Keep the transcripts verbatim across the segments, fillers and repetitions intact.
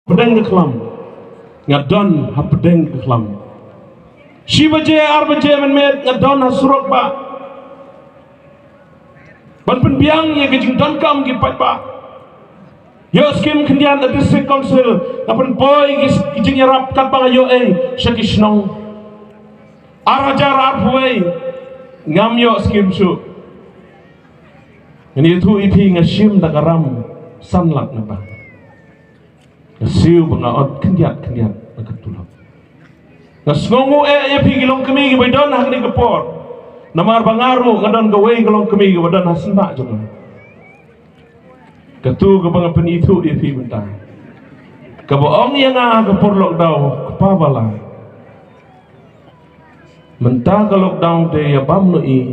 pdeng ka khlam. Nga don ha pdeng ka khlam. Shi baje, ar baje mynmiet nga don ha surok ba. Ban pynbiang ïa ka jingdonkam ki paidbah. Ïoh skim khyndiat na District Council, nga pynpoi ki, ki jingïarap katba nga ïoh ei sha ki shnong. Ar hajar arphew wei ngam ïoh skim shuh. Ngan ïathuh ïa phi, nga shim da ka ram san lak na bank. Nga siew ba nga ot khyndiat khyndiat na ka tulop. Nga sngewnguh eh ïa phi ki longkmie kiba don ha kane ka por. Namar ba nga ruh nga don kawei ka longkmie kaba don ha shnong jong nga. Katu kaba nga pynithuh ïa phi mynta. Kaba ong ïa nga ha ka por lockdown, kpa ba la. Mynta ka lockdown te ïa bam noh i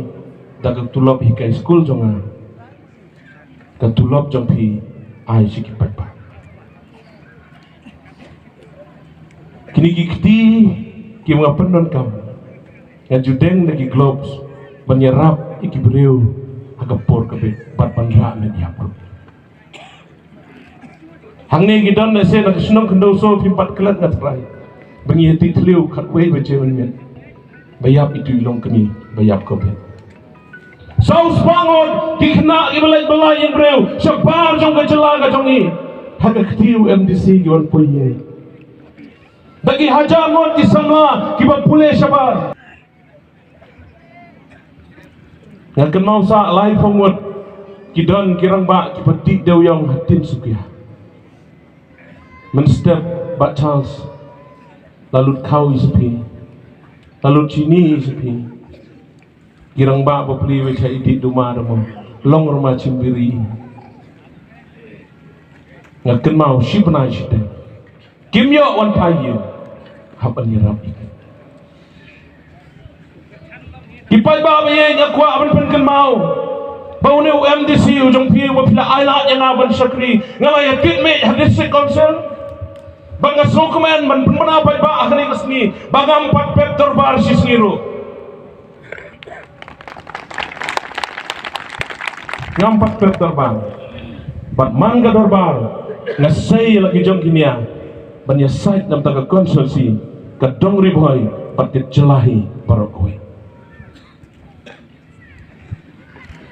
da ka tulop hikai skul jong nga. Ka tulop jong phi ai sha ki paidbah. Kine ki kti ki nga pyndonkam. Nga ju deng da ki gloves ban ïarap ïa ki briew ha ka por ka bit bad ban rah met ïa phi. Hangne ki don lehse na ka shnong Khyndew Soo phim pat klet, nga tharai ba ngi ïa tih thliew khatwei baje mynmiet. Ba ïap itu i longkmie ba ïap covid. Saw spah ngut ki khynnah kiba leit ba lai ïing briew shabar jong ka jylla ka jong ngi ha ka kti u M D C ki wan poi ïing. Da ki hajar ngut ki samla kiba pule shabar. Nga kynmaw sa laiphew ngut ki don ki rangbah kiba dih dewiong ha Tinsukia. Mynstep Bah Charles la lut khaw i sa phi, la lut chini i sa phi. Ki rangbah ba pli wei cha i dih duma da mo long rma chimbiri. Nga kynmaw shi bnai shi teng. Kim ïoh wan phai ïing hap ban ïarap ïa ki. Ki paidbah ba ïeit, nga kwah ban pynkynmaw ba une u M D C u jong phi uba phi la ai lad ïa nga ban shakri, nga la ïa tied mih ha District Council. Ba nga sngewkmen ban pynbna paidbah ha kane ka sngi ba ngam pat pep dorbar shi sngi ruh. Ngam pat pep dorbar. Bad man ka dorbar nga sei la ki jong ki nia ban ïa sait na bynta ka constituency, ka dong Ri Bhoi bad ka jylla hi baroh kawei.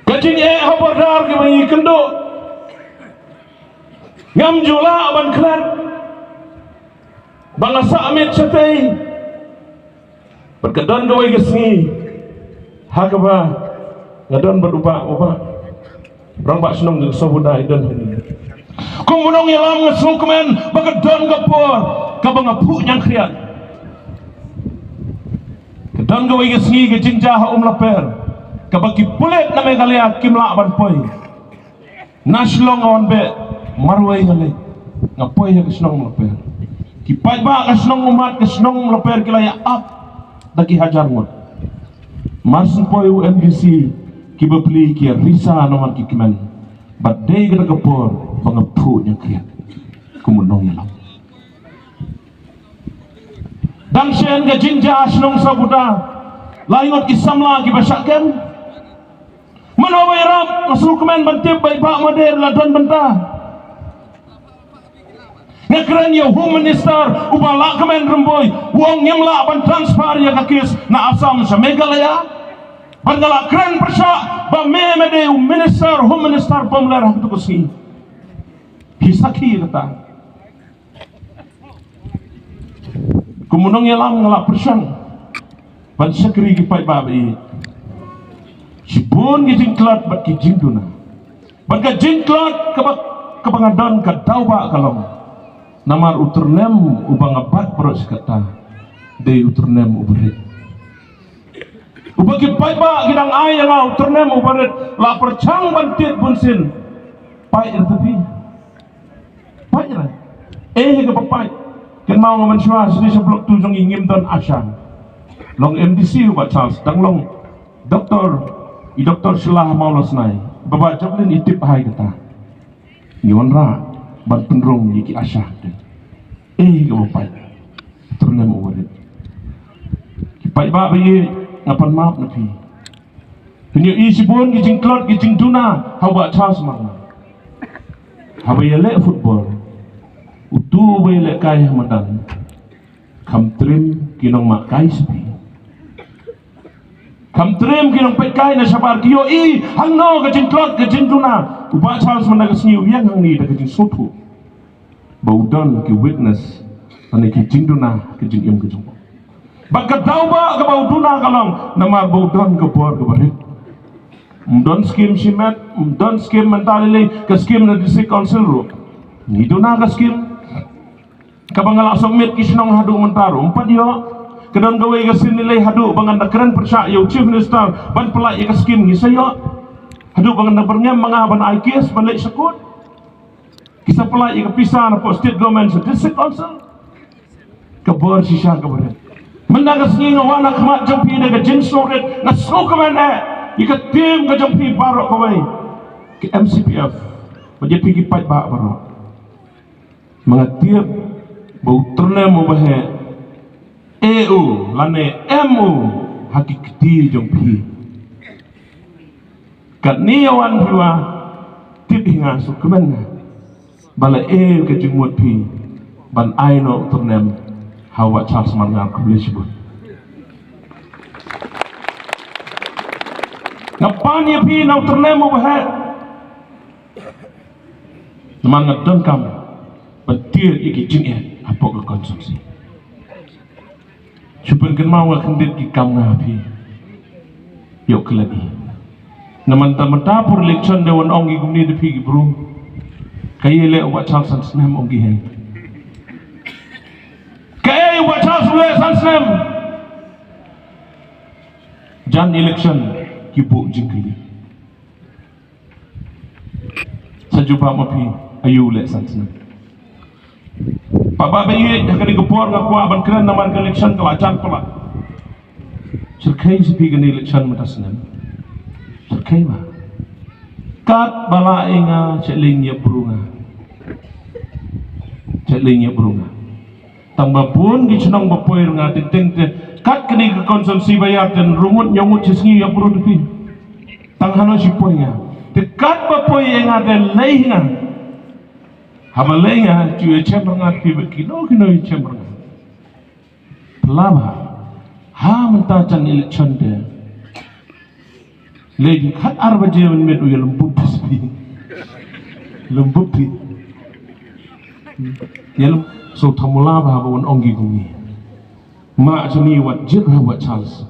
Ka jingeh ha border kiba ngi kynduh ngam ju lah ban klet ba nga sah miet shatei. Bad ka don kawei ka sngi ha kaba nga don bad u bah, u bah rangbah shnong jong Sohbuda i don hangne. Kum u nongïalam nga sngewkmen ba ka don ka por kaba nga phuh ñiangkhriat. Ka don kawei ka sngi ka jingjia ha Umlaper kaba ki pulit na Meghalaya kim lah ban poi. Na Shillong nga wan beh marwei nga leit, nga poi ha ka shnong Umlaper. Ki paidbah ka shnong Ummat, ka shnong Umlaper ki la ïa ap da ki hajar ngut. Mar syn poi u M D C, ki bapli ki ïa risa namar ki kmen. Bad dei kata ka por ba nga phuh ñiangkhriat kum u nongïalam. Dang shen ka jingjia shnong Sohbuda, lai ngut ki samla kiba shah kem. Mano ba ïarap, nga sngewkmen ban tip ba i Bah Madir la don bynta. Nga kren ïa u Home Minister uba lah kmen rymbui, u ong ngim lah ban transfer ïa ka case na Assam sha Meghalaya. Bad nga la kren pyrshah ba me me dei u Minister, Home Minister bym ler ha katu ka sngi. Phi sakhi kata. Kum u nongïalam nga la pyrshang ban shakri ki paidbah ba ïeit. Shibun ki jingtlot bad ki jingduna. Bad ka jingtlot kaba, kaba nga don ka daw ba ka long. Namar u tyrnem uba nga bat baroh shi katta dei u tyrnem uba rit. Uba ki paidbah ki dang ai ïa nga u tyrnem uba rit, la pyrshang ban tied bunsien. Paid rit tapi. Pait ïa la. Eh, hi kaba pait. Kynmaw nga mynshuwa sdei sha block two jong ngi ngim don ASHA. Long M D C u Bah Charles, dang long doktor, i doktor Shylla Mawlasnai. Ba Bah Javelin i tip hai kata. Ngi wanrah ban pynrung ïa ki ASHA. Eh, hi kaba pait. Tyrnem u Warit. Ki paidbah ba ïeit, nga pan map na phi. Phin ïohi shibun ki jingtlot ki jingduna ha u Bah Charles Marngar. Haba ïaleh football, u Tu uba ïalehkai ha madan, kham triem ki nongmahkai sha phi. Kham triem ki nongpeitkai na shabar, ki ïohi hangno ka jingtlot ka jingduna. U Bah Charles mynta ka sngi u ïeng hangne da ka jingsngewthuh ba u don ki witness lane ki jingduna ka jingim ka jong u. Bad ka daw ba kaba u duna ka long namar ba u don ka bor kaba rit. Um don skim shimet, um don skim mynta lei lei, ka skim na District Council ruh ngi duna ka skim. Kaba nga la submit ki shnong haduh mynta ruh ym pat ïoh. Ka don kawei ka sien lei lei haduh ba ngan da kren pyrshah ïa u Chief Minister ban pynlait ïa ka skim, ngi sa ïoh. Haduh ba ngan da byrngem ma nga ban ai case ban leit sha court. Ki sa pynlait ïa ka pisa na pdeng State Government sha District Council. Ka bor shisha kaba rit. Mynta ka sngi nga wan ha khmat jong phi da ka jingsngewrit, nga sngewkmen eh ïa ka team ka jong phi baroh kawei, ka M C P F, bad ïa phi ki paidbah baroh. Ma nga tip ba u tyrnem uba heh, eh u lane em u ha ki kti jong phi. Katne ïa wan phi, wa tip hi nga, sngewkmen nga ba la eh ka jingmut phi ban ai noh u tyrnem ha u Bah Charles Marngar. Khublei shibun. Nga pan ïa phi na u tyrnem uba heh. Namar nga donkam ban tied ïa ki jingeh hapoh ka constituency. Shu pynkynmaw nga khyndiat ki kam nga ha phi. Ïoh klet ïa. Namar mynta mynta por election da wan ong ki kumne da phi ki bru. Kaei leh u Bah Charles san snem, ong ki, hei. Kaei u Bah Charles u leh san snem. Jan election ki buh jingkylli. Sa jubab ma phi, aïu leh san snem. Paidbah ba ïeit, ha kane ka por nga kwah ban kren namar ka election ka la jan palat. Shyrkhei sha phi kane election mynta snem. Shyrkhei ba. Katba la ïa nga, shet lei ïa bru nga. Shet lei ïa bru nga. Tang ba bun ki shnong ba poi ruh nga teng teng te. Kat kane ka constituency ba ïa ten rung ngut ñiew ngut shi sngi ïa bru te phi. Tang hano shi poi nga. Te katba poi ïa nga te lei nga. Haba lei nga, shu ïa chem ruh nga te phi, ba kino kino ïa chem ruh nga. Phi lah ba ha mynta jan election te. Lei khatar baje mynmiet u ïalum bup phi. Lum bup phi. Ïalum, so tang mula ba haba wan ong ki kumne. Ma jong ngi wat jied ha u Bah Charles.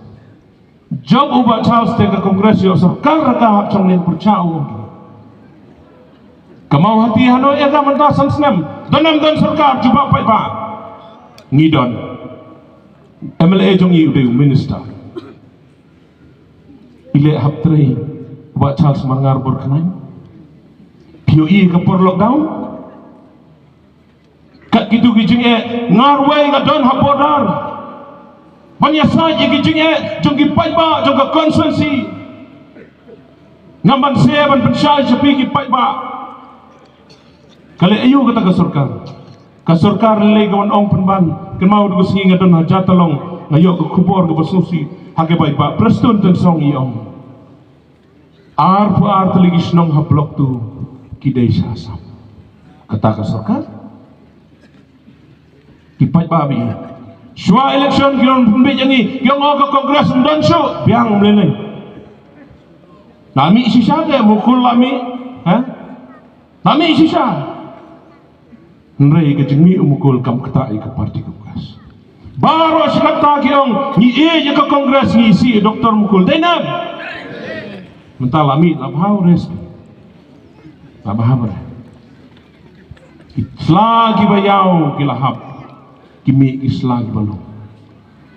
Jop u Bah Charles te ka Congress ïoh sorkar, ka hap chong leng pyrchah u ong ki. Ka Mawhati hano ïa ka mynta san snem. Don em don sorkar, jubab paidbah. Ngi don. M L A jong ngi u dei u minister. I leh hap trei u Bah Charles Marngar Borknai. Phi ïohi ka por lockdown. Kat kito ki jingeh, nga ruh nga don ha border ban ïasaid ïa ki jingeh jong ki paidbah jong ka constituency. Ngam banse ban pynshai sha phi ki paidbah. Ka leh aïu kata ka sorkar? Ka sorkar lei ka wan ong pynban. Kynmaw da ka sngi nga don ha Jatalong, nga ïoh ka khubor kaba sngewsih ha kaba i Bah Prestone Tynsong i ong, arphew ar tylli ki shnong ha Block Two ki dei sha Assam. Kata ka sorkar? Ki paidbah ba ïeit. Shuwa election ki ong pynbeit ïa ngi, ki ong ka Congress ym don shuh, biang ym lei lei. La mih shisha te, Mukul la mih, ha? La mih shisha. Hynrei ka jingmih u Mukul kam ktah ïa ka party Congress. Baroh shi katta ki ong ngi ïeit ïa ka Congress, ngi isih ïa u Doctor Mukul. Dei ne em? Mynta la mih, la bha u rest. La bha u rest. Ki sla kiba ïaw ki la hap. Ki mih ki sla kiba long.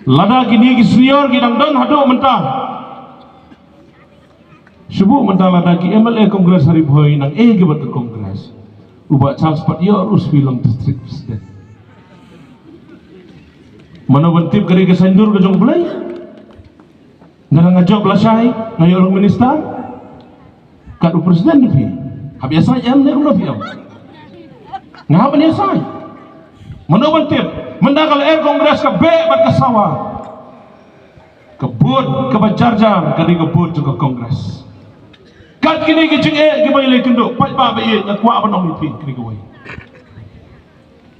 Lada kine ki senior ki dang don haduh mynta. Shu buh mynta lada ki M L A Congress ha Ri Bhoi nang ïa ki bad ka Congress, u Bah Charles pat ïoh ruh u long district president. Mano ban tip ka dei ka saiñdur ka jong U Blei? Nga dang, nga jop lashai, nga ïoh long minister. Kat u president phi hap ïasaid em ne kumno phi em? Nga hap ban ïasaid. Mano ban tip? Mynta ka lyer Congress ka beh bad ka sawa. Ka vote kaba jar jar ka dei ka vote jong ka Congress. Kat kine ki jingeh kiba ïaleh kynduh, paidbah ba ïeit, nga kwah ban ong ïa phi kine kawei.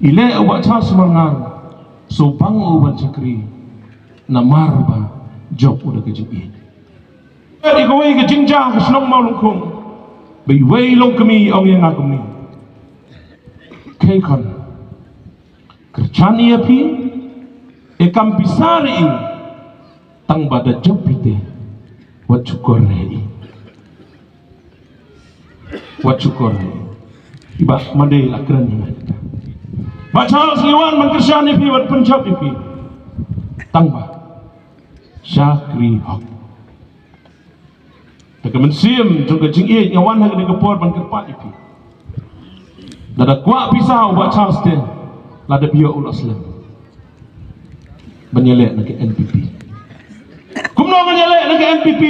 I leh u Bah Charles Marngar, sngewbang u ban shakri, namar ba jop u da ka jingïeit. Ïa kawei ka jingjia ka shnong Mawlyngkung, ba iwei i longkmie i ong ïa nga kumne: Kheikhon, kyrshan ïa phi, e kam pisa ruh i, tang ba da jop phi te, wat shukor ïa i. Wat shukor ïa i. I Bah Mande la kren ïa nga. Bah Charles, ngi wan ban kyrshan ïa phi, wat pynjop ïa phi. Tang ba shakri hok. Te ka mynsiem jong ka jingïeit, nga wan ha kane ka por ban kyrpad ïa phi. Lada kwah pisa u Bah Charles te, lada phi ïoh u la slem ban ïaleh na ka N P P. Kumno ngan ïaleh na ka N P P?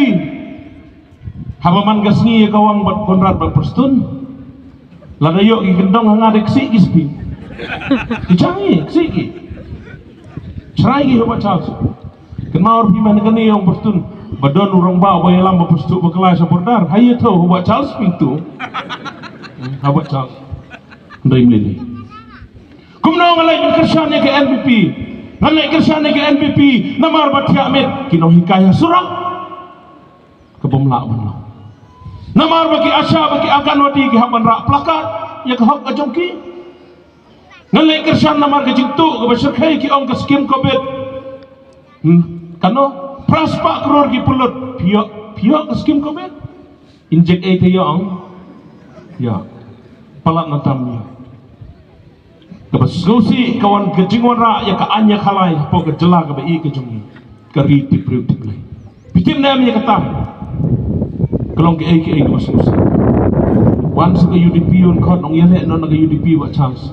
Haba man ka sngi ïa ka Wang bad Conrad bad Prestone, lada ïoh ki kyndong ha nga de ksih ki spi. Ki jang i ksih ki. Shrai ki ha u Bah Charles. Kynmaw ruh phi mynne kane ïa u Prestone, ba don u rangbah ba ïalam ba Prestone ba khlaiñ sha border. Ha ïa tho ha u Bah Charles pyntu. Ha u Bah Charles. Ndai mlili. Kumno ngan leh kyrshan ïa ka N P P? Ngan leh kyrshan ïa ka N P P namar ba thiah miet ki nonghikai ha surok. Ka bym lah ban long. Namar ba ki ASHA, ba ki Anganwadi ki hap ban rah placard ïa ka hok ka jong ki. Ngan leh kyrshan namar ka jingtuh kaba shyrkhei, ki ong ka skim covid. Hmm, kano? Phra spah klur ki pynlut. Phi ïoh, phi ïoh ka skim covid? Injek ei te ïoh? Ïoh. Palat na tam ïoh. Kaba sngewsih ka wan ka jingwanrah ïa ka aiñ ïa ka khalai hapoh ka jylla kaba ïeit ka jong ngi, ka ri tip briew tip Blei. Phi tip ne em ïa kata? Ka long kaei kaei kaba sngewsih. Wan sa ka U D P, wan khot ong ïaleh noh na ka U D P Bah Charles.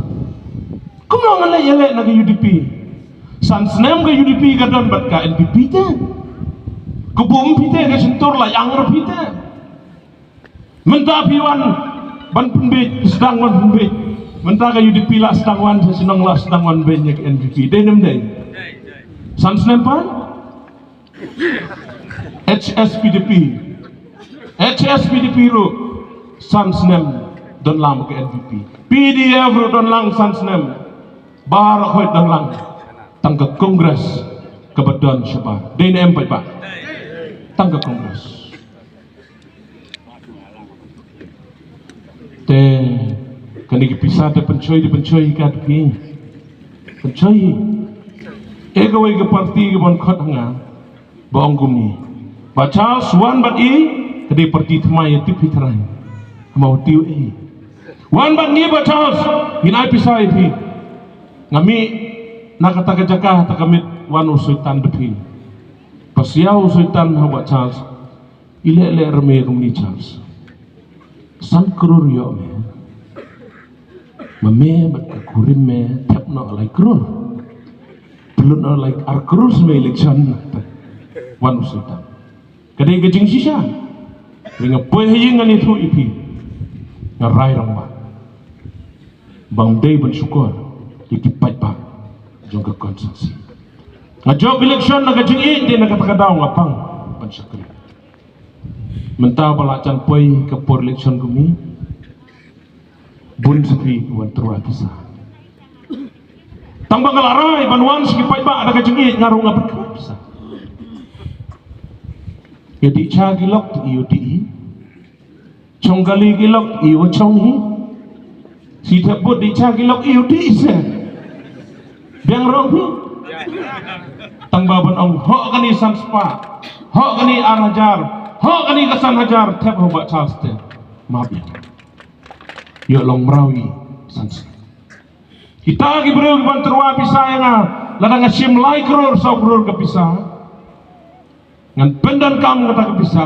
Kumno ngan leh ïaleh na ka U D P? San snem ka U D P ka don bad ka N P P te. Ka bum phi te, ka shyntur la ïang ruh phi te. Mynta phi wan ban pynbeit, sdang wan pynbeit. Mynta ka U D P la sdang wan sha shnong, la sdang wan beit ïa ka N P P. Dei ne ym dei? San snem pat? H S P D P. H S P D P ruh san snem don lang ka N P P. P D F ruh don lang san snem. Baroh khoit don lang. Tang ka Congress kaba don shabar. Dei ne em paidbah? Tang ka Congress. Te kane ki pisa te pynshoi, te pynshoi ka te phi. Pynshoi. E kawei ka parti ka ban khot ha nga ba ong kumne: Bah Charles, wan bad i, ka dei parti thymmai, ïa tip phi trai. Hama u tip i. Wan bad ngi Bah Charles, ngin ai pisa ïa phi. Nga mih na kata ka jaka, kata ka miet wan u soitan da phi. Pas ïa u soitan ha Bah Charles. I leh leh re me kumne Charles. San klur ïoh me. Ma me bad ka kurim me thep noh lai klur. Pynlut noh lai ar klur sha me election. Wan u soitan. Ka dei ka jingshisha. Hynrei nga poi ha ïing ngan ïathuh ïa phi. Nga rai rangbah ba ngam dei ban shukor ïa ki paidbah jong ka constituency. Nga jop election na ka jingïeit, te na kata ka daw nga pang ban shakri. Mynta ba la jan poi ka por election kumne, bun sa phi ki wan tyrwa pisa. Tang ba nga la rai ban wan sha ki paidbah da ka jingïeit, nga ruh nga pynkhraw pisa. Ïa dih cha ki lok te ïa dih hi. Chong kali ki lok ïa chong hi. Shi thep bud dih cha ki lok ïa dih se. Biang rong hi. Tang ba ban ong hok kane san spah, hok kane ar hajar, hok kane ka san hajar, thep ha u Bah Charles te. Ma biang. Ïoh long mraw i san spah. Kita ki briew ki ban tyrwa pisa ïa nga, lada nga shim lai klur, saw klur ka pisa, ngan pyndonkam kata ka pisa,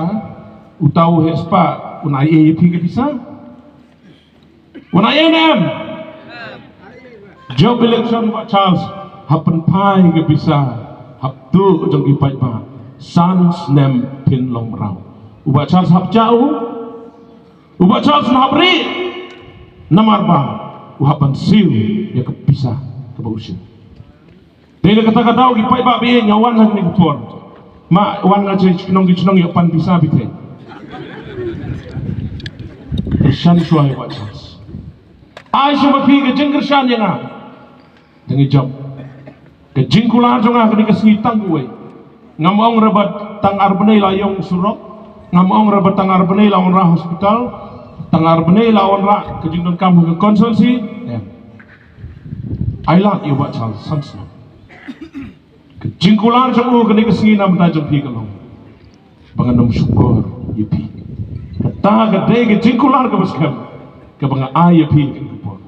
uta u heh spah un ai ei ïa phi ka pisa? Un ai ei ne em? Jop election Bah Charles, hap pynphai ka pisa hapdeng jong ki paidbah, san snem phin long mraw. U Bah Charles hap jah u U Bah Charles un hap rieh namar ba u hap ban siew ïa ka pisa kaba u siew. Dei na kata ka daw ki paidbah ba ïeit, nga wan ha kane ka por. Ma wan nga sha ki shnong ki shnong ïa pan pisa beit. Kyrshan shuwa ïa u Bah Charles. Ai shuwa ma phi ka jingkyrshan ïa nga. Tang i jop. Ka jingkular jong nga kane ka sngi tang kawei. Ngam ong re ba tang ar bnai la ïong surok. Ngam ong re ba tang ar bnai la wanrah hospital. Tang ar bnai la wanrah ka jingdonkam ha ka constituency. Em. Ai lad ïa u Bah Charles san snem. Ka jingkular jong u kane ka sngi na bynta jong phi ka long ba ngan ym shukor ïa phi. Kata ka dei ka jingkular kaba skhem kaba nga ai ïa phi ha kane ka por.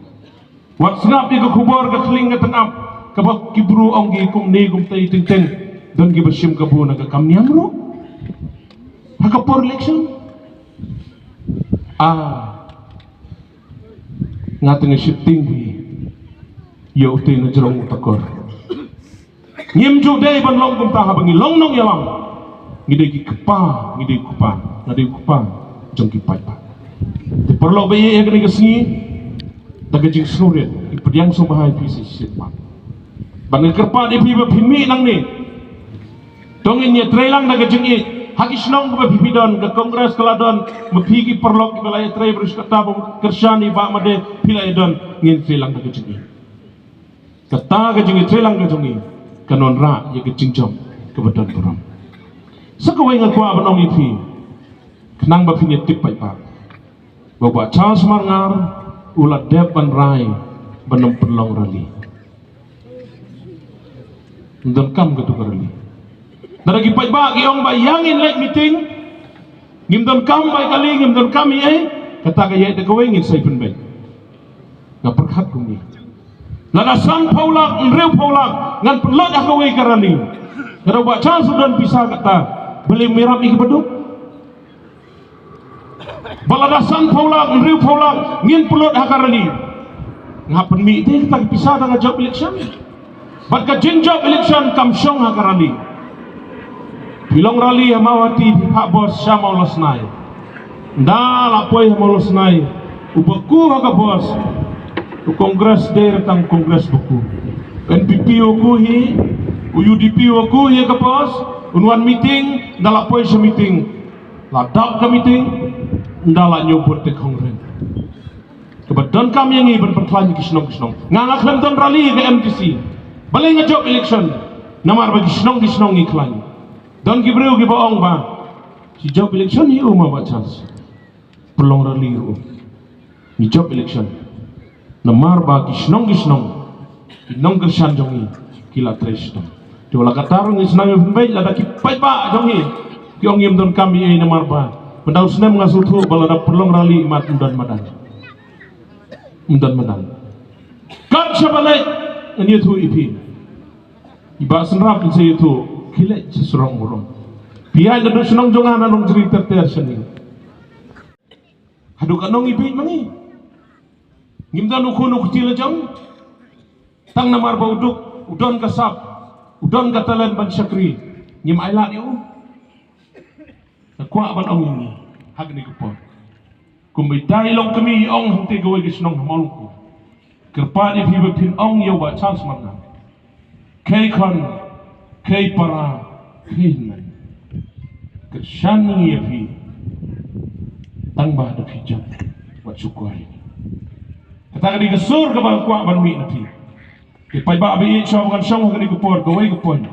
Wat sngap ïa ka khubor ka khlieng ka tyngab kaba ki briew ong ki kumne kumtei teng teng. Don kiba shim kabu na ka kam niam ruh ha ka por election. Ah, nga teng shifting phi ïa utei na jrong u takor. Ngim ju dei ban long kumta haba ngi long nongïalam. Ngi dei ki kpa, ngi dei u kpa, nga dei u kpa jong ki paidbah. Te paralok ba ïeit ha kane ka sngi, da ka jingsngewrit, ngi pdiang sngewbha ïa phi sa shisien pat. Ba nga kyrpad ïa phi ba phin mih nangne. To ngin ïatreilang da ka jingïeit ha ki shnong kaba phi phi don, ka Congress ka la don, ma phi ki paralok kiba la ïatrei ba riewspah ba kyrshan ïa ba ma de phi la ïadon, ngin treilang da ka jingïeit. Kata ka jingïatreilang ka jong ngi kan wanrah ïa ka jingjop kaba don burom. Sa kawei nga kwah ban ong ïa phi, khnang ba phin ïatip paidbah, ba u Bah Charles Marngar u la dep ban rai ban ym pynlong rally. Ym donkam katu ka rally. Lada ki paidbah ki ong ba ïa ngin leit meeting, ngim donkam bai kali, ngim donkam ïa ei, kata ka ïaid da kawei ngin sa ïa pynbeit. Nga pyrkhat kumne. Lada sanphew lak, hynriewphew lak ngan pynlut ha kawei ka rally. Lada u Bah Charles u don pisa kata, balei um ïarap ïa kiba duk? Ba lada sanphew lak, hynriewphew lak ngin pynlut ha ka rally, nga pynmih te kata ka pisa da nga jop election. Bad ka jingjop election kam shong ha ka rally. Phi long rally ha Mawhati, phi phah bos sha Mawlasnai. Ynda la poi ha Mawlasnai, u ba ku ha ka bos, u Congress dei re tang Congress ba ku. N P P u ku hi, u U D P u ku hi ha ka bos, un wan meeting, ynda la poi sha meeting, la dap ka meeting, ynda la ñiew vote te khongren. Kaba donkam ïa ngi ban pynthikna ki shnong ki shnong. Nga nga khlem don rally ka M D C. Balei nga jop election? Namar ba ki shnong ki shnong ngi khlaiñ. Don ki briew kiba ong ba shi jop election hi u ma Bah Charles. Pynlong rally ruh. Ngi jop election. Namar ba ki shnong ki shnong, ki nongkyrshan jong ngi ki la trei shitom. Te wat la katta ruh ngi sngew ïa pynbeit lada ki paidbah jong ngi ki ong ngim donkam ïa ei namar ba mynta u snem nga sngewthuh ba lada pynlong rally mat ym don madan. Ym don madan. Kat shaba leit ngan ïathuh ïa phi. I Bah Shenrap ngan sa ïathuh, khie leit sha surok burom. Phi ïaid naduh shnong jong nga na Nongjri ter ter shane. Haduh katno ngi bieit ma ngi? Ngim don u khun u kti la jong. Tang namar ba u duk, u don ka sap, u don ka talent ban shakri, ngim ailad ïa u. Nga kwah ban ong ïa ngi ha kane ka por, kumba i dei long kmie i ong hangtei kawei ka shnong ha Mawlai, kyrpad ïa phi ba phin ong ïa u Bah Charles Marngar, khie khun, khie para, khie hynmen. Kyrshan ngi ïa phi tang ba da phi jop wat shu kwah ïa ngi. Kata ka dei ka sur kaba nga kwah ban mih na phi. Ki paidbah ba ïeit, shuwa ba ngan shong ha kane ka por, kawei ka point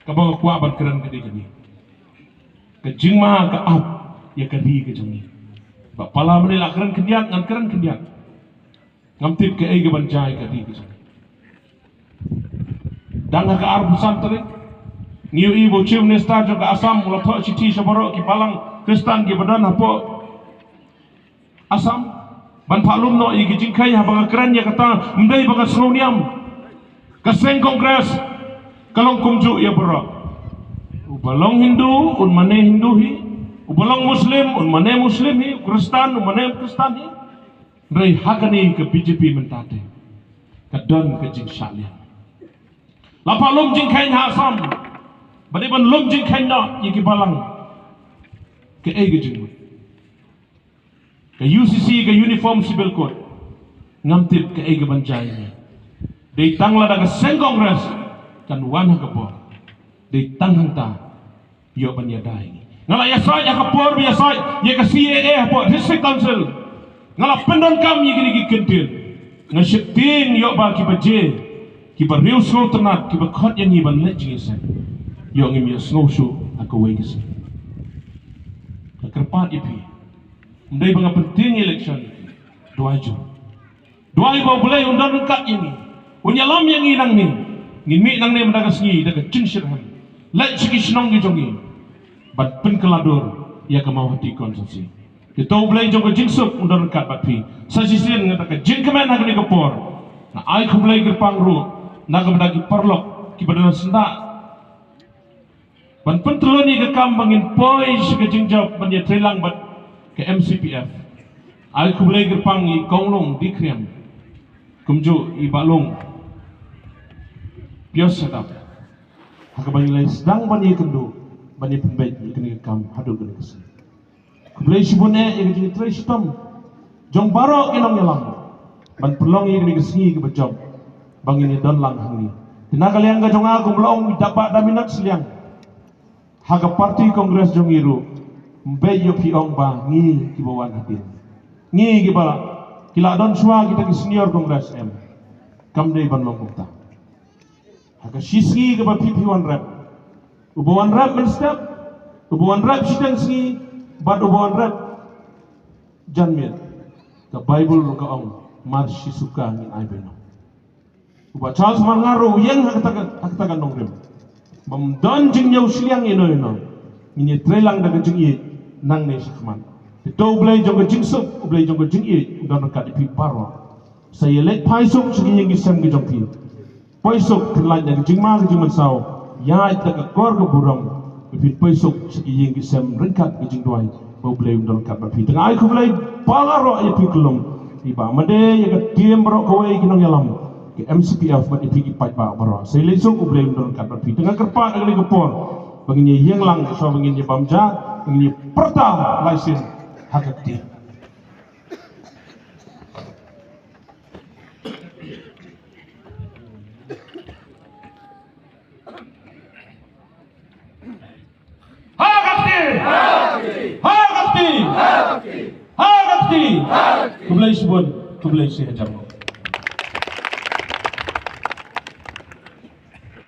kaba nga kwah ban kren ka dei kane. Ka jingma ka ap ïa ka ri ka jong ngi. Bah Pala mynne la kren khyndiat, ngan kren khyndiat. Ngam tip kaei kaban jia ïa ka ri ka jong ngi. Dang ha ka arphew san tarik ngi ïohi ba u Chief Minister jong ka Assam u la thoh shithi sha baroh ki balang Khristan kiba don hapoh Assam ban phah lum noh ïa ki jingkheiñ. Haba nga kren ïa kata, ym dei ba nga sngewniam. Ka seng Congress ka long kumjuh ïa baroh. Uba long Hindu un mane Hindu hi, uba long Muslim un mane Muslim hi, u Khristan un mane Khristan hi. Hynrei ha kane ka B J P mynta te ka don ka jingshah liang. La phah lum jingkheiñ ha Assam, ba dei ban lum jingkheiñ noh ïa ki balang. Kaei ka jingmut? Ka U C C, ka Uniform Civil Code, ngam tip kaei kaban jia ïa ngi. Dei tang lada ka seng Congress kan wan ha ka bor, dei tang hangta ïoh ban ïada ïa ngi. Nga la ïasaid ha ka por ba ïasaid ïa ka C A A hapoh District Council. Nga la pyndonkam ïa kine ki kyntien. Nga sheptieng ïoh ba ki baje Kiba riewsngewtynnad, kiba khot ïa ngi ban leit jingïaseng, ïoh ngim ïohsngew shuh ha kawei ka sien. Nga kyrpad ïa phi, ym dei ba nga pyntieng election ïa phi. Duwai jur. Duwai ba U Blei un don ryngkat ïa ngi, un ïalam ïa ngi nangne. Ngin mih nangne mynta ka sngi da ka jingshitrhem, leit sha ki shnong ki jong ngi ban pynkylla dur ïa ka Mawhati constituency. Te to U Blei jong ka jingsuk un don ryngkat bad phi. Sa shisien, na ka jingkmen ha kane ka por, nga ai khublei kyrpang ruh na ka bynta ki paralok kiba don ha syndah ban pyntylli ïa ka kam ba ngin poi sha ka jingjop ban ïatreilang bad ka M C P F. Ai khublei kyrpang ïa i Kong Lung Dkhriam, kumjuh i Bah Lung Pios Shadap, ha kaba ngi la sdang ban ïakynduh ban ïapynbeit ïa kane ka kam haduh kane ka sngi. Khublei shibun eh ïa ka jingtrei shitom jong baroh ki nongïalam ban pynlong ïa kane ka sngi kaba jop ba ngin ïadon lang hangne. Te na ka liang ka jong nga, kumba la ong da Bah Daminat Sliang, ha ka party Congress jong ngi ruh, ym beit ïoh phi ong ba ngi kiba wan hadien, ngi kiba ki la don shuwa kita ki senior Congress, em. Kam dei ban long kumta. Ha ka shisngi kaba phi phi wan rep, uba wan rep mynstep, uba wan rep shiteng sngi, bad uba wan rep janmiet, ka Baibl ruh ka ong, mar shi suka ngin ai beit noh. U Bah Charles Marngar ruh u ïeng ha kata ka, ha kata ka nongrim. Bym don jingñiew shiliang ïano ïano. Ngin ïatreilang da ka jingïeit nangne shakhmat. Te to U Blei jong ka jingsuk, U Blei jong ka jingïeit, un don ryngkat ïa phi baroh. Sa ïaleit phai suk sha ki ïing ki sem ki jong phi. Poi suk, pynlait na ka jingma ka jingmynsaw, ïaid da ka kor ka burom, ba phin poi suk sha ki ïing ki sem ryngkat ka jingduwai ba U Blei un don ryngkat bad phi. Te nga ai khublei baroh ïa phi khlem, ïa ba made ïa ka team baroh kawei ki nongïalam ka M C P F bad ïa phi ki paidbah baroh. Sa ïaleit suk, U Blei un don ryngkat bad phi. Te nga kyrpad ha kane ka por ba ngin ïa ïeng lang, shuwa ba ngin ïa bam ja, ba ngin ïa pyrta lai sien ha ka kti. Ha ka kti! Ha ka kti! Ha ka kti! Khublei shibun, khublei shihajar nguh.